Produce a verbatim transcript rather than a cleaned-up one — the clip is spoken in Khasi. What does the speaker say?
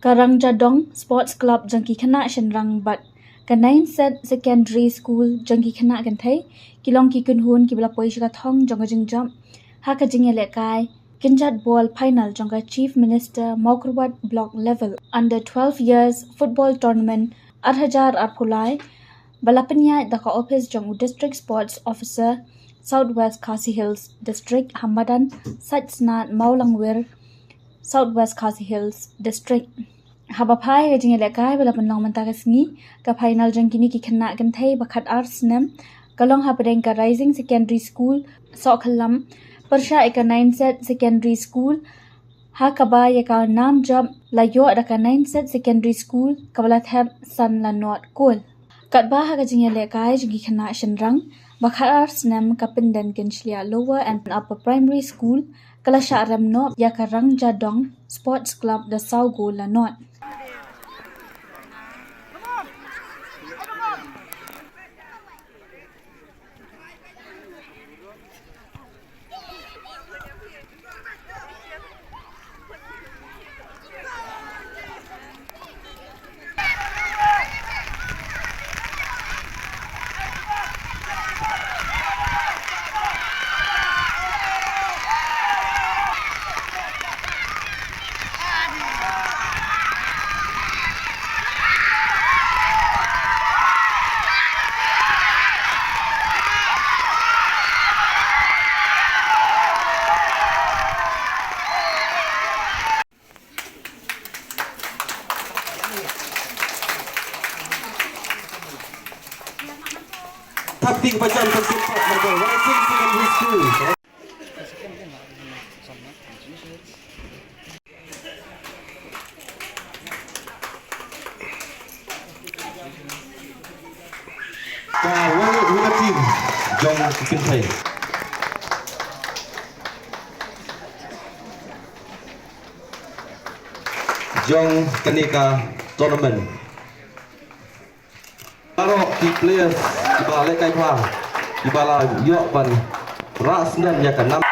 Ka Rangjadong Sports Club jong ki khynnah shynrang bad ka Nine Set Secondary School jong ki khynnah kynthei ki long ki kynhun kiba la poi sha ka thong jong ka jingjop ha ka jingïalehkai kynjat ball final jong ka Chief Minister Mawkyrwat Block Level Under Twelve Years Football Tournament ar hajar arphew lai, ba la pynïaid da ka ophis jong u District Sports Officer, South West Khasi Hills District, ha madan Saitsnat Mawlangwir, South West Khasi Hills District. Haba phai ka jingïalehkai ba la pynlong mynta ka sngi, ka final jong kine ki khynnah kynthei ba khat ar snem ka long hapdeng ka Rising Secondary School Sohkhyllam pyrshah ïa ka Nine Set Secondary School, ha kaba ïa ka nam jop la ïoh da ka Nine Set Secondary School kaba la thep san la nod kol. Katba ha ka jingïalehkai jong ki khynnah shynrang ba khat ar snem ka Pyndenkynshlliah Lower and Upper Primary School ka la shah rem noh ïa ka Rangjadong Sports Club da saw kol la nod. Thap ti ka pacham ka sumpat na ka Rising Secondary School. Ka wan wan team jong ki kynthei. Jong kane ka tournament. Baroh ki players kiba lehkai bha kiba la ïoh ban rah snem ïa ka nam.